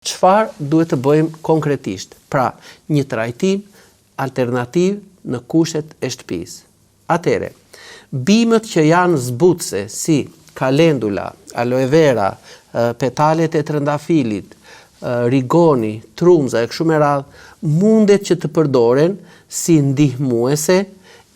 Çfarë duhet të bëjmë konkretisht? Pra, një trajtim alternativ në kushtet e shtëpisë. Atëherë, bimët që janë zbutëse si kalendula, aloe vera, petalet e trëndafilit, rigoni, trumza e kështu me radhë, mundet që të përdoren si ndihmuese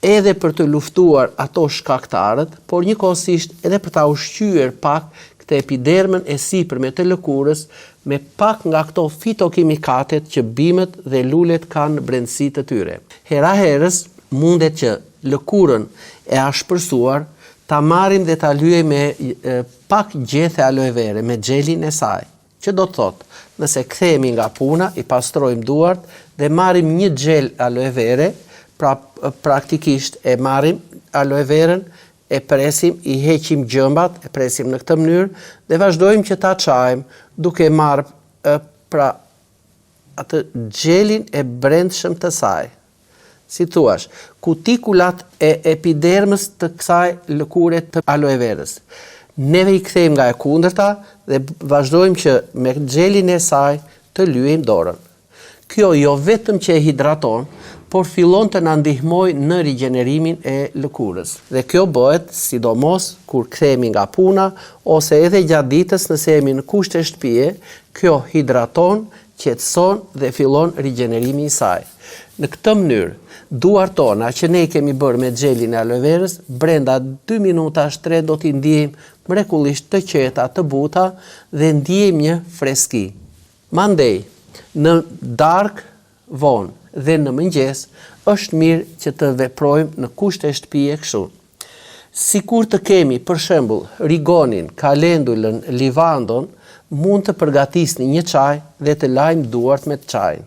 edhe për të luftuar ato shkaktarët, por njëkohësisht edhe për ta ushqyer pak këtë epidermën e sipërme të lëkurës me pak nga këto fitokimikatet që bimët dhe lulet kanë në brendësi të tyre. Hera-herës mundet që lëkurën e ashpërsuar ta marrim dhe ta lyejmë me pak gjethe aloe vere, me xhelin e saj. Që do të thotë, nëse kthehemi nga puna, i pastrojmë duart dhe marrim një xhel aloe vere, pra praktikisht e marrim aloe verën, e presim, i heqim gjëmbat, e presim në këtë mënyrë dhe vazhdojmë që ta çajmë duke marrë pra atë xhelin e brendshëm të saj. Si thuash, kutikulat e epidermës të kësaj lëkure të aloe verës. Neve i kthejmë nga e kundërta dhe vazhdojmë që me xhelin e saj të lyejmë dorën. Kjo jo vetëm që e hidraton, por fillon të na ndihmojë në rigjenerimin e lëkurës. Dhe kjo bëhet sidomos kur kthehemi nga puna ose edhe gjatë ditës nëse jemi në kushte shtëpie, kjo hidraton, qetëson dhe fillon rigjenerimi i saj. Në këtë mënyrë, duart tona që ne i kemi bërë me xhelin e aloe verës, brenda dy minutash tre do t'i ndiejmë mrekullisht të qeta, të buta dhe ndiejmë një freski. Mandej, në darkë vonë dhe në mëngjes është mirë që të veprojmë në kushte shtëpie kështu. Sikur të kemi, për shembull, rigonin, kalendulën, livandon, mund të përgatisni një çaj dhe të lajmë duart me çajin.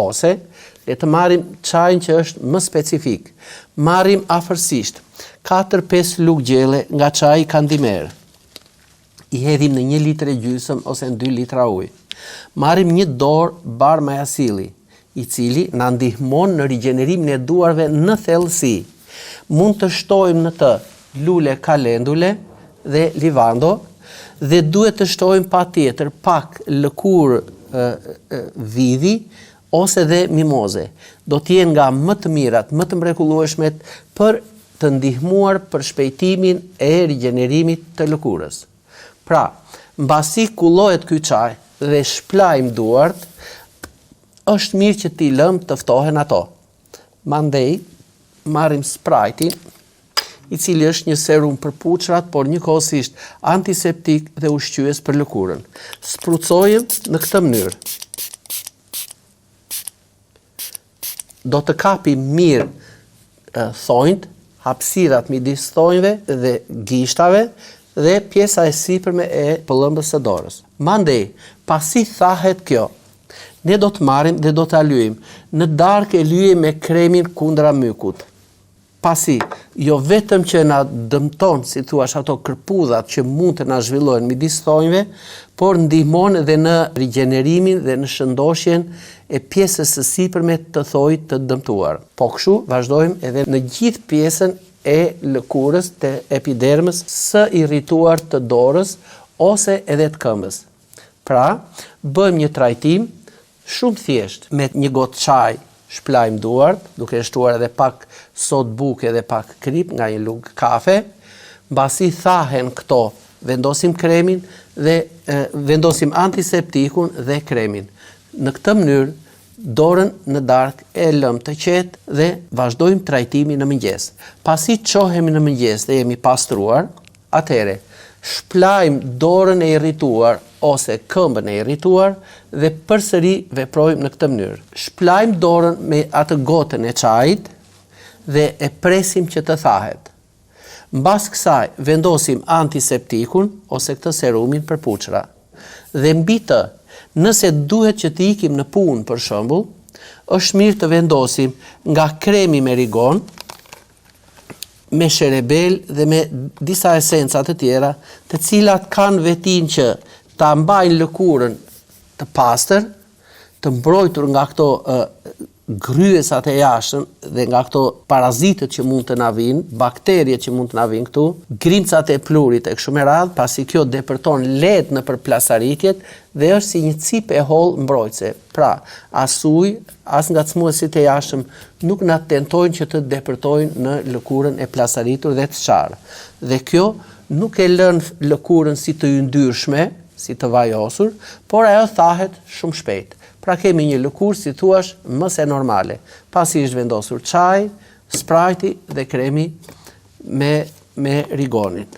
Ose, le të marrim çajin që është më specifik. Marrim afërsisht katër-pesë lugë gjelle nga çaji kandimer. I hedhim në një litër e gjysmë ose në dy litra ujë. Marrim një dorë bar majasilli, i cili na ndihmon në rigjenerimin e duarve në thellësi. Mund të shtojmë në të lule kalendule dhe livando dhe duhet të shtojmë patjetër pak lëkurë vidhi ose dhe mimoze. Do të jenë nga më të mirat, më të mrekullueshmet për të ndihmuar përshpejtimin e rigjenerimit të lëkurës. Pra, mbasi kullohet ky çaj dhe shplajmë duart, është mirë që t'i lëmë të ftohen ato. Mandej, marrim sprajtin, i cili është një serum për puçrat, por njëkohësisht antiseptik dhe ushqyes për lëkurën. Sprucojmë në këtë mënyrë. Do të kapi mirë thonjtë, hapësirat midis thonjve dhe gishtave dhe pjesa e sipërme e pëllëmbës së dorës. Mandej, pasi thahet kjo, ne do të marrim dhe do ta lyejmë. Në darkë e lyejmë me kremin kundra mykut. Pasi, jo vetëm që na dëmton, si thuash, ato kërpudhat që mund të na zhvillohen midis thonjve, por ndihmon edhe në rigjenerimin dhe në shëndoshjen e pjesës së sipërme të thoit të dëmtuar. Po kështu vazhdojmë edhe në gjithë pjesën e lëkurës të epidermës së irrituar të dorës ose edhe të këmbës. Pra, bëjmë një trajtim Shumë thjesht, me një gotë çaj shplajmë duart, duke shtuar edhe pak sodë buke dhe pak kripë nga një lugë kafe. Mbasi thahen këto, vendosim kremin dhe vendosim antiseptikun dhe kremin. Në këtë mënyrë, dorën në darkë e lëmë të qetë dhe vazhdojmë trajtimin në mëngjes. Pasi çohemi në mëngjes dhe jemi pastruar, Atëherë, shplajmë dorën e irrituar ose këmbën e irrituar dhe përsëri veprojmë në këtë mënyrë. Shplajmë dorën me atë gotën e çajit dhe e presim që të thahet. Mbas kësaj vendosim antiseptikun ose këtë serumin për puçra. Dhe mbi të, nëse duhet që të ikim në punë për shembull, është mirë të vendosim nga kremi me rigon, me sherebel dhe me disa esenca të tjera, të cilat kanë vetinë që ta mbajnë lëkurën të pastër, të mbrojtur nga këto ë Gryesat e jashtëm dhe nga këto parazitët që mund të na vijnë, bakteriet që mund të na vijnë këtu, grimcat e pluhurit e kështu me radhë, pasi kjo depërton lehtë nëpër plasaritjet dhe është si një cipë e hollë mbrojtëse. Pra, as uji, as ngacmuesit e jashtëm nuk na tentojnë që të depërtojnë në lëkurën e plasaritur dhe të çarë. Dhe kjo nuk e lën lëkurën si të yndyrshme, si të vajosur, por ajo thahet shumë shpejt. Pra kemi një lëkurë si thuash më se normale, pasi është vendosur çaji, sprajti dhe kremi me me rigonin.